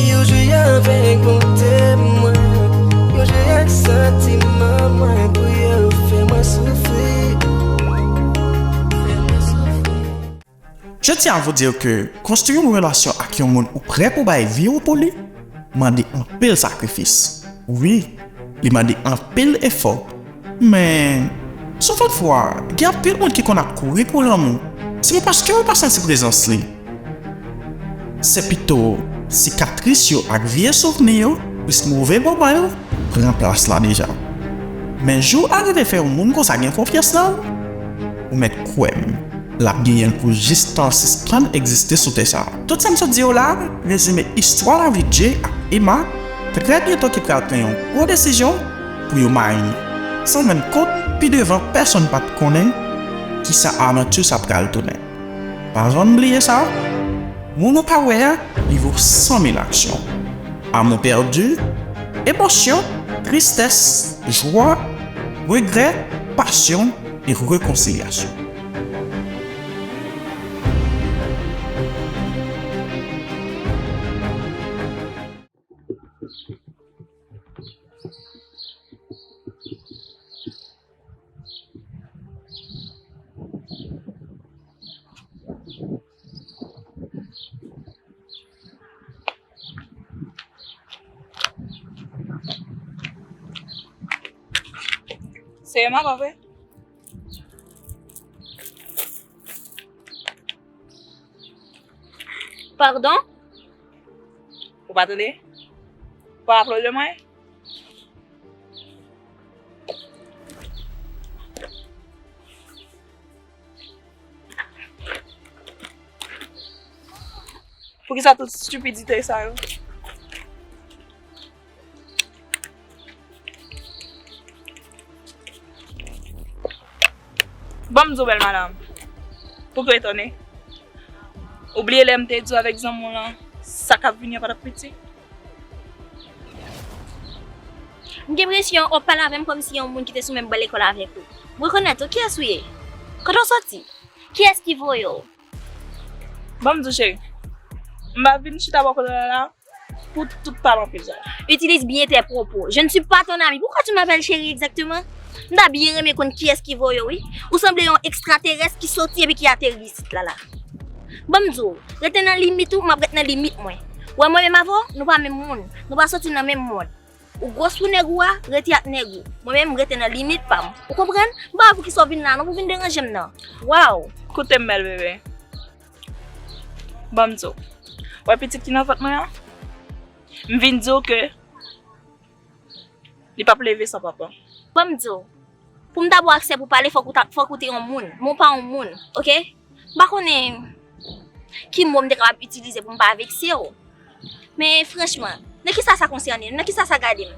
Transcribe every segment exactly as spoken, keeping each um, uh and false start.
Yo jwe avèk bonte mwen, yo jwe ak santiman mwen pou yo fè mwen soufri. Je tiens à vous dire que construire une relation ak yon moun ou prè pou bay vi w pou li, mande anpil sakrifis. Wi, li mande anpil efò. Men, souvan fwa, gen anpil moun ki konn ap kouri pou lanmou. Se pa paske yo pa santi prezans li. Se pito sikatris yo ak vye souvni yo, plis move moman yo, pran plas la deja. Men jou a rive fè yon moun konsa gen konfyans nan ou, ou mèt kwè m, l ap genyen l pou jis tan sispann egziste sou tè sa a. Tout sa m sot di w la, rezime istwa lavi Jay ak Emma, trè byento ki pral pran yon gwo desizyon pou yo marye, san rann kont pi devan pèsonn pa t konnen kisa avanti sa pral tounen. Pa janm bliye sa, moun ou pa wè a, li vo san mil aksyon. Amour perdu, émotion, tristesse, joie, regret, passion et réconciliation. Se Emma, pa vre? Pardon? Ou pa tande? Ou pa raple w de mwen? Poukisa tout estipidite sa yo? Ban m di w, bèl madanm, pou ke w etone. Ou bliye lè m te di w avèk zanmi w lan, sa k ap vini an pa t ap piti? M gen enpresyon w ap pale avè m kòmsi yon moun ki te sou menm ban lekòl avèk ou. M rekonèt ou. Kiyès ou ye? Kote w soti? Kiyès ki voye w? Ban m di w, cheri, m pa vin chita bò kote w la la pou tout pale anpil sa. Utilise bien tes propos. Je ne suis pas ton ami. Pourquoi tu m'appelles chérie exactement? M ta byen renmen konn kiyès ki voye w, wi. Ou sanble yon ekstraterès ki soti epi ki ateri isit la la. Ban m di w, rete nan limit ou, m ap ret nan limit mwen. Wè mwen menm avè w, nou pa menm moun. Nou pa soti nan menm mond. Ou gwòs pou nèg ou a, rete ak nèg ou. Mwen menm, m rete nan limit pa m. Ou konprann? M pa la poukisa w vin la non, pou vin deranje m nan. Waw! Koute m bèl bebe. Ban m di w. Wè pitit ki nan vant mwen an? M vin di w ke li p ap leve san papa. Ban m di w. Pou m ta ba w aksè pou pale, fòk ou ta, fòk ou te yon moun. Men w pa yon moun, oke? M pa konnen ki mo m te kapab itilize pou m pa vekse w. Men franchman, nan kisa sa konsène m? Nan kisa sa gade m?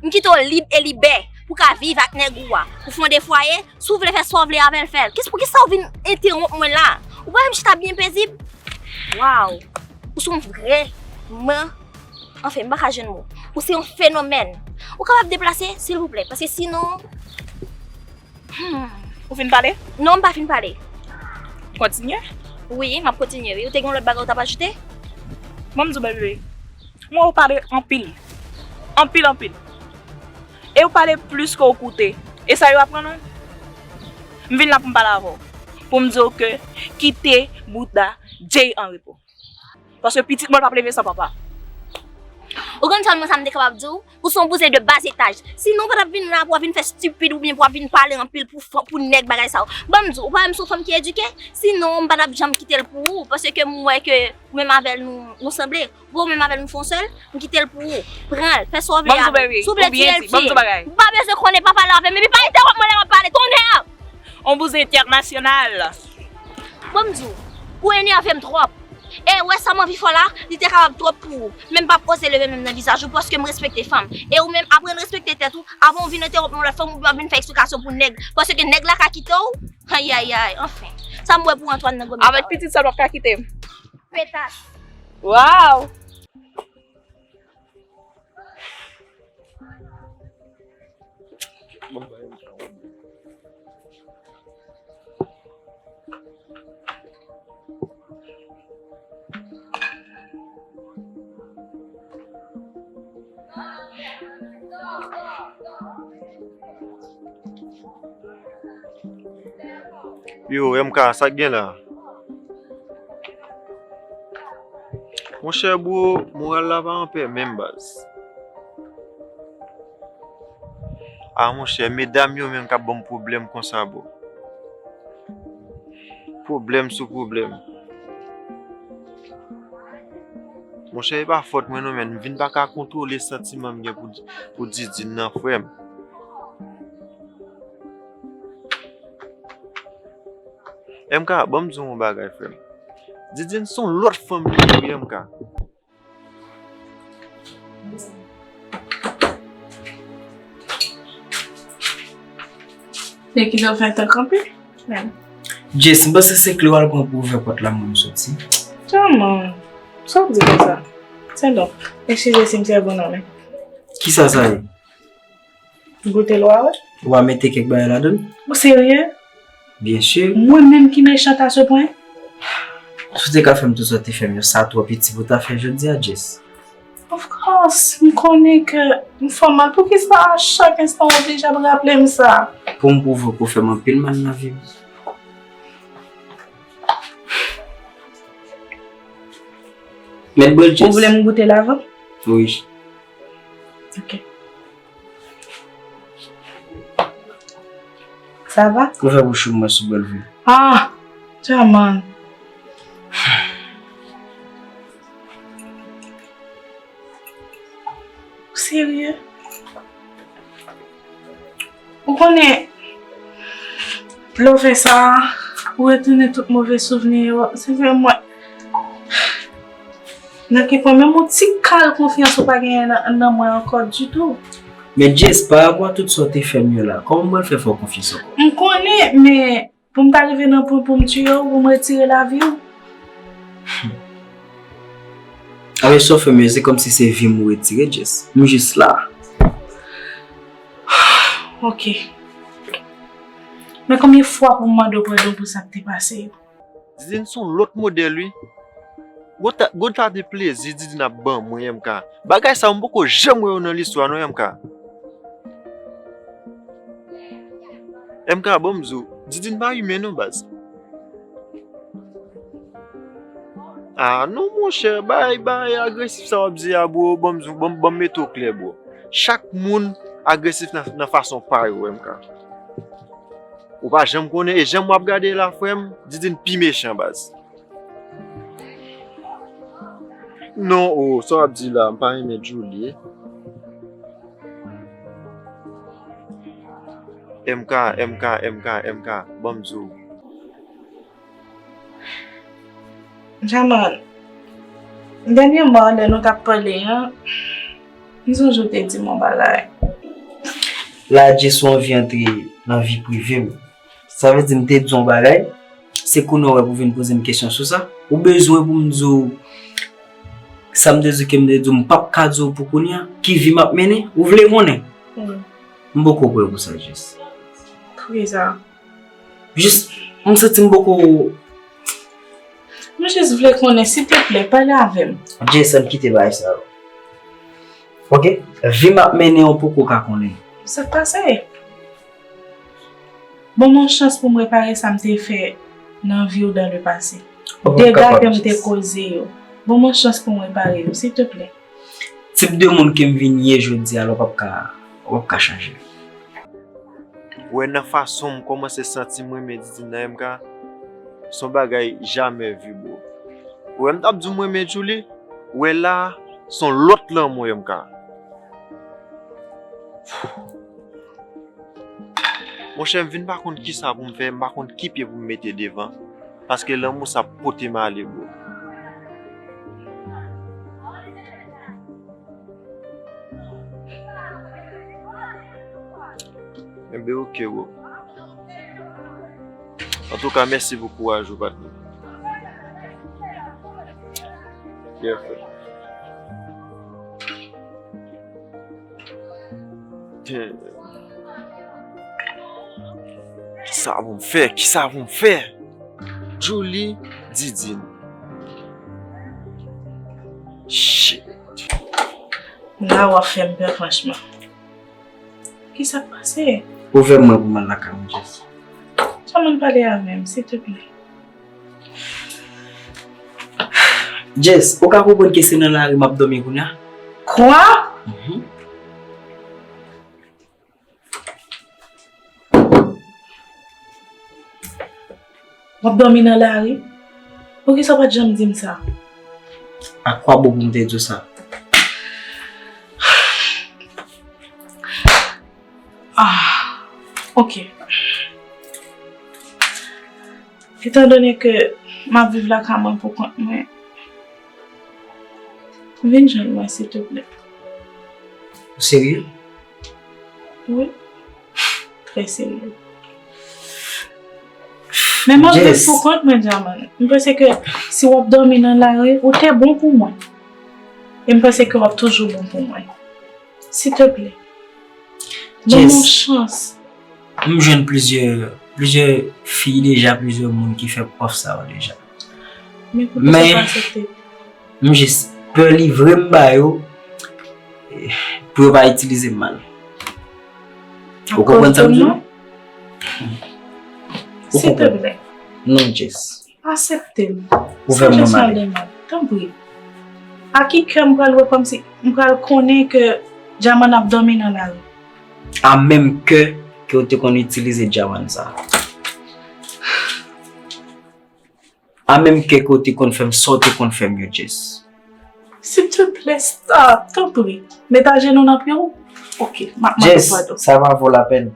M kite w lib e libè pou w ka viv ak nèg ou a, pou fonde fwaye, si w vle fè sa w vle avè l, fè l. Kis-, poukisa w vin entewonp mwen la? Ou pa janm chita byen pezib? Waw! Ou se yon vrèman, anfen, m pa ka jwenn mo. Ou se yon fenomèn. Ou kapab deplase, silvouplè, paske sinon, Hmm. Ou fin pale? Non, m pa fin pale. Kontinye? Wi, m ap kontinye, wi. Ou te gen yon lòt bagay ou t ap ajoute? Bon, m di w, bebe, m wè ou pale anpil. Anpil, anpil. E ou pale plis ke ou koute. E sa yo aprann ou? M vin la pou m pale avè w. Pou m di w ke kite bouda Jay an repo. Paske pitit mwen p ap leve san papa. Ou konn sèlman sa m te kapab di w? Ou se yon bouzen de bas etaj. Sinon, ou pa t ap vin la pou w ap vin fè estipid oubyen pou w ap vin pale anpil pou fanm, pou nèg bagay sa yo. Ban m di w, ou pa wè m se yon fanm ki edike? Sinon, m pa t ap janm kite l pou ou, paske m wè ke ou menm avè l nou, nou sanble. Ou wè ou menm avè l nou fè yon sèl, m kite l pou ou. Pran l, fè sa w vle avè l. Si w vle tiye l, tiye l. M pa bezwen konnen, pa pale avè m, epi pa entewonp mwen lè m ap pale, tonnè! On bouzen entènasyonal. Bon, m di w, ou enève m twòp. E wè sa m anvi fè w la, li te kapab twòp pou ou. Men m p ap oze leve men m nan vizaj ou paske m respekte fanm. E ou menm, aprann respekte tèt ou avan w vin entewonp yon lòt fanm oubyen w ap vin fè eksplikasyon pou nèg. Paske nèg la ka kite w. Ayayay, anfen. Sa m wè pou Antoine nan gòmèt la. Avèk pitit sa l p ap ka kite m. Petas. Waw! Yo, M K, sa k gen la? Monchè, bro, moral la pa anpè menm, baz. Ah, monchè, medam yo menm k ap ban m pwoblèm konsa, bro. Pwoblèm sou pwoblèm. Monchè, e pa fòt mwen non, men m vin pa ka kontwole santiman m gen pou, pou Didine nan, frè m. M K, ban m di w yon bagay, frè m. Didine se yon lòt fanm li ye, wi, M K. Nèg ki nan vent an kanpe. Jess, m panse se kle w al pran pou ouvè pòt la mwen m soti. Kòman? Sa w ap di konsa? Tendon, eskize si m sèvi w nan men. Kisa sa ye? Goute l w a wè. Ou pa mete kèk bagay ladan l? Ou serye? Byen si. Mwen menm ki mechan a ce point? Si w te ka fè m tout sa w te fè m yo, sa twò piti pou w ta fè jodi a, Jess. Of course, m konnen ke m fè w mal. Poukisa chak enstan w oblije ap raple m sa? Pou m pwouve w ke w fè m anpil mal nan vi m. Mèt bwè l, Jess. Ou vle m goute l avan? Wi. Ok. Sa va? Ou fè bouch ou mwen sou bèl vre. Ah! Djaman. Ou serye? Ou konnen, lè w fè sa, ou retounen tout move souvni yo. Se vre mwen. Nan ki pwen menm yon ti kal konfyans ou pa genyen nan, nan mwen ankò ditou. Men Jess, pa rapò a tout sa w te fè m yo la, kòman m pral fè fè w konfyans ankò? M konnen, men pou m ta rive nan pwen pou m tiye w, pou m retire lavi w. Alò sa w fè m yo, se kòmsi se vi m ou retire, Jess. M jis la. Ok. Men konbyen fwa pou m mande w padon pou sa k te pase yo? Didine se yon lòt modèl wi. Gwo ta, gwo ta de plezi Didine ap ban mwen M K. Bagay sa yo m poko janm wè yo nan listwa non M K. M K, ban m di w, Didine pa imen non baz. Ah non monchè, bay, bay agresif sa w ap di a bro, ban m di w, ban m, ban m mete w klè bro. Chak moun agresif nan, nan fason pa yo M K. Ou pa janm konnen, e jan m w ap gade la frè m, Didine pi mechan baz. Non o, sa w ap di la, m pa renmen Djoulie. M K, M K, M K, M K, ban m di w. Djaman, dènyèman lè nou t ap pale an, m sonje w te di m yon bagay. La Jess ou anvi antre nan vi prive m. Sa vle di m te di w yon bagay, se kounye a w wè pou w vin poze m kesyon sou sa? Ou bezwen pou m di w sa m te di w ke m te di w m p ap ka di w pou kounye a? Ki vi m ap mennen? Ou vle konnen? M poko prè pou sa Jess. Poukisa? Jis, m santi m poko. M jis vle konnen, silteplè, pale avè m. Jess, ann kite bagay sa yo. Ok? Vi m ap mennen ou poko ka konnen. Sa k pase? Ban m yon chans pou m repare sa m te fè nan vi w dans le passé. Dega ke m te koze yo. Ban m yon chans pou m repare yo, silteplè. Tip de moun ke m vin ye jodi a la w p ap ka, w p ap ka chanje. Ou wè nan fason m kòmanse santi m renmen Didine nan M K, se yon bagay jamè vi bro. Ou wè m t ap di w m renmen Djoulie, ou wè la a se yon lòt lanmou M K. Monchè m vin pa konn kisa pou m fè, m pa konn ki pye pou m mete devan, paske lanmou sa ap pote m ale bro. Enben ok bro. Antouka mèsi pou kouraj ou patnè. Yeah frè. Kisa pou m fè? Kisa pou m fè? Djoulie, Didine. Shit. La w ap fè m pè franchman. Kisa k pase? Ouvè mwen pou m al lakay mwen, Jess. Sèlman pale avè m, silteplè. Jess, ou ka konprann ke se nan lari m ap dòmi kounye a? Kwa? Mhm. W ap dòmi nan lari? Poukisa w pa t janm di m sa? A kwa bon pou m te di w sa? Ah, ok. Etandone ke m ap viv lakay mwen pou kont mwen, vin jwenn mwen, silteplè. Ou serye? Wi. Trè serye. Men m ap viv Jess, pou kont mwen, Djaman. M panse ke si w ap dòmi nan lari, ou te bon pou mwen. E m panse ke w ap toujou bon pou mwen. Silteplè. Ban m yon Jess, chans. M jwenn plizyè, plizyè fi deja, plizyè moun ki fè m òf sa yo deja. Men poukisa w pa aksepte? Men m jis pè livre m ba yo, eh, pou yo pa itilize m mal. Ou konprann sa m di w? Ou konprann? Silteplè. Non, Jess. Aksepte m. Ouvè mwen, Mali. Tanpri. A ki kè m pral wè kòmsi m pral konnen ke Djaman ap dòmi nan lari? A menm kè ke w te konn itilize Djaman sa. A menm kè ke w te konn fè m sa w te konn fè m yo, Jess. Silteplè, stop, tanpri. Met ajenou nan pye w. Ok, m ap mande padon. Jess, sa pa vo lapèn.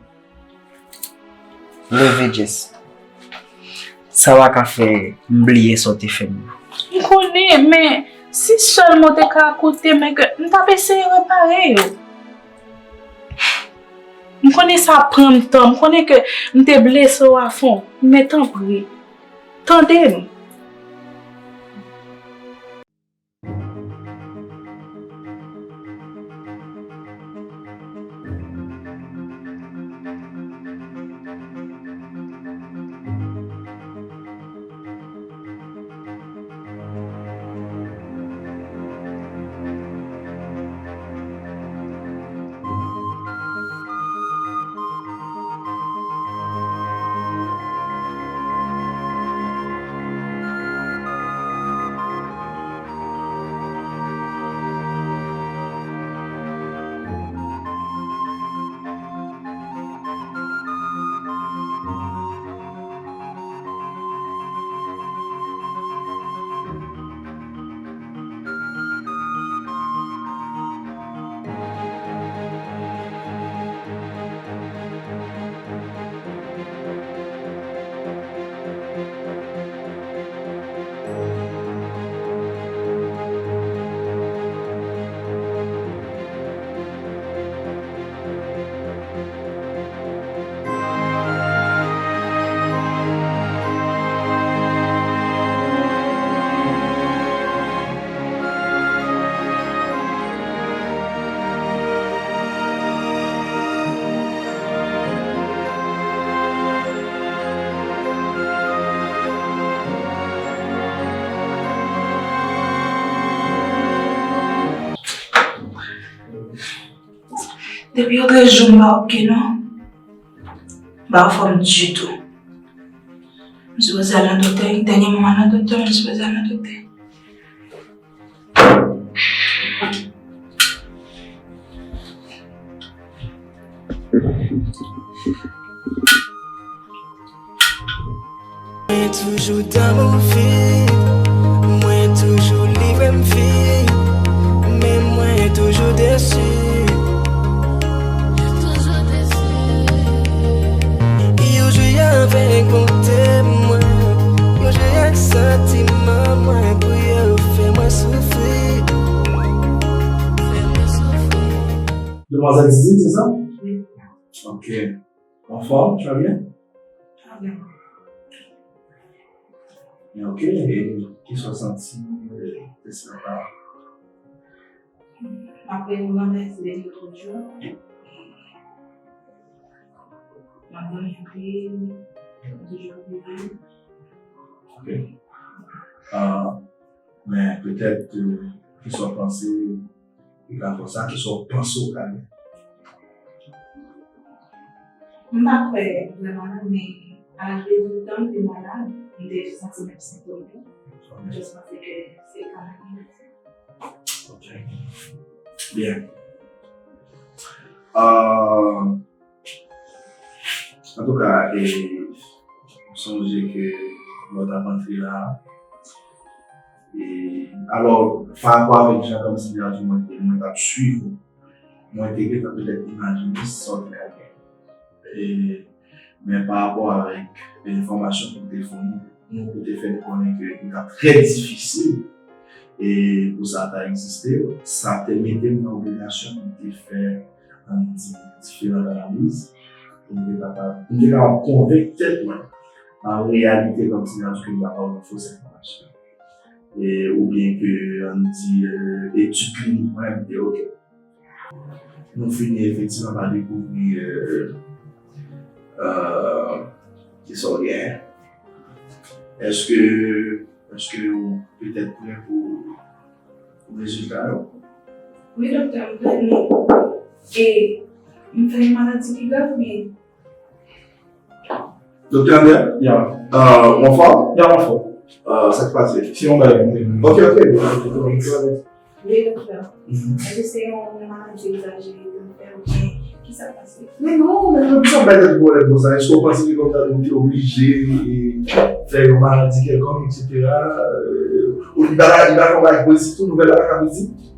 Leve, Jess. Sa pa ka fè m bliye sa w te fè m yo. M konnen, men si sèlman w te ka koute m, ke m t ap eseye repare yo. M konnen sa pran m tan, m konnen ke m te blese w afon, men tanpri, tande m. Depi yon de jou m pa oke non. M pa anfòm ditou. M sipoze al nan doktè, dènye moman nan doktè, m sipoze al nan doktè. Mwen toujou damou fi, mwen toujou livre m fi, men mwen toujou desi. Yo jwe avèk bonte mwen, yo jwe ak santiman mwen pou yo fè mwen soufri. Demoiselle Didine, c'est ça? Oui. Ok. En forme, tu vas bien? Très bien. Ok, e kisa w santi, euh, de sa? Apre yon grandèz de lòt jou, m ap dòmi anpil, m toujou ap leve. Ok. Ah, men petèt, euh, kisa w panse ki ka fè sa, kisa w panse w ka gen? M pa kwè vrèman non, men a laj de douz an, m te malad, m te santi menm sentòm yo. M just panse ke se kanmenm. Ok. Byen. Euh, Antouka, e, m sonje ke lè w t ap antre la, e, alò, pa rapò avèk jan kòmsi mwen te, mwen t ap swiv ou, mwen te gentan petèt imajine sa w te ka gen. E, men pa rapò avèk enfòmasyon ke w te founi nou, pou te fè nou konnen ke li t ap trè difisil e pou sa ta egziste, sa te mete m nan obligasyon pou m te fè, ann di, diferan analiz, pou m te kapab, pou m te kapab konvenk tèt mwen, an reyalite, kòmsi nan ke m pa pran fo enfòmasyon. E, oubyen ke, ann di, e, etid klinik mwen, m te oke. Nou fini efektivman pa dekouvri, e, e, kisa w genyen. Èske, èske w petèt prè pou, pou rezilta yo? Wi, doktè, m prè, men, e, m fè yon maladi ki grav, men Doktè André? Ya. Euh, w anfòm? Ya, m anfòm. Euh, sa k pase? Se yon bagay mwen menm. Ok, ok. Wi, doktè. Mhm. Èske se yon, yon maladi egzajere ke m fè oubyen ki sa k pase? Men non, men non, sa bay tèt pwoblèm konsa. Èske w panse ke kòmsa nou te oblije, e, fè yon maladi kèlkonk, et cetera? Euh, ou li pa, li pa fè yon bagay ki pozitif tou, nouvèl la pa ka pozitif?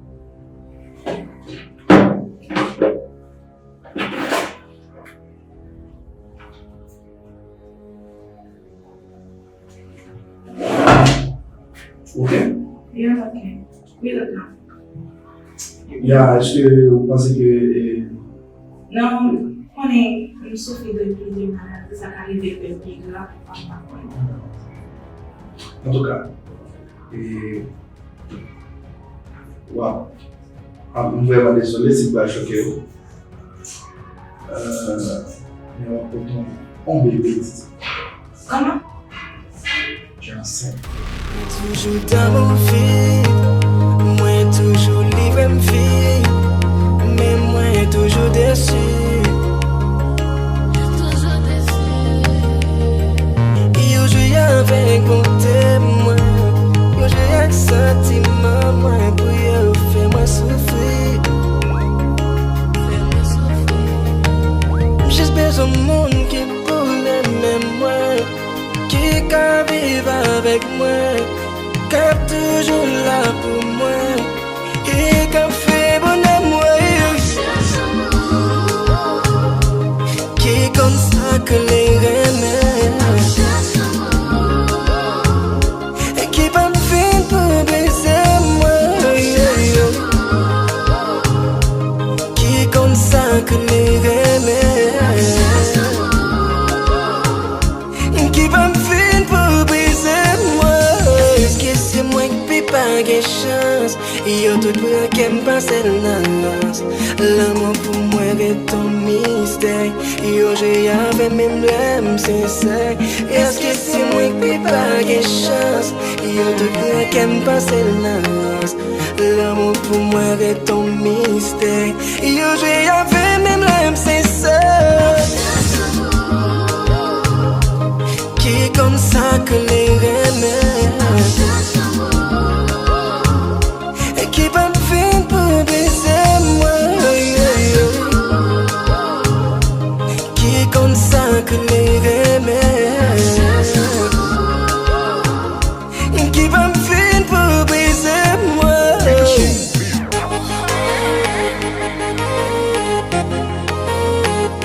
Ok. Ya, ok. Wi, doktè. Ya, èske ou panse ke, e, Non, konnen m soufri de plizyè maladi, sa ka rive fè m pi grav, m pa konnen. Antouka, e, Waw. Ah, m vrèman dezole si m pral choke w. Euh, men w ap pote yon, yon bebe, Titi. Kòman? Tu es enceinte. Toujou damou fi, mwen toujou livre m fi, men mwen toujou desi. Yo jwe avèk bonte mwen, yo jwe ak santiman mwen pou yo fè mwen soufri. M jis bezwen moun ki pou renmen mwen, ki ka viv avèk mwen, k ap toujou la pou mwen. Ki ka fè bonè mwen, ki konn sa ke li renmen, ki p ap vin pou brize mwen, ki konn sa ke li renmen. Ki p ap vin pou brize mwen. Èske se mwen k pi pa gen chans? Yo tout pran kè m pase l nan lans. Lanmou pou mwen ret yon mistè. Yo jwe avè m menm lè m sensè. Èske se mwen k pi pa gen chans? Yo tout pran kè m pase l nan lans. Lanmou pou mwen ret yon mistè. Yo jwe avè m menm lè m sensè. Ki konn sa ke li renmen, ki p ap vin pou brize mwen, ki konn sa ke li renmen.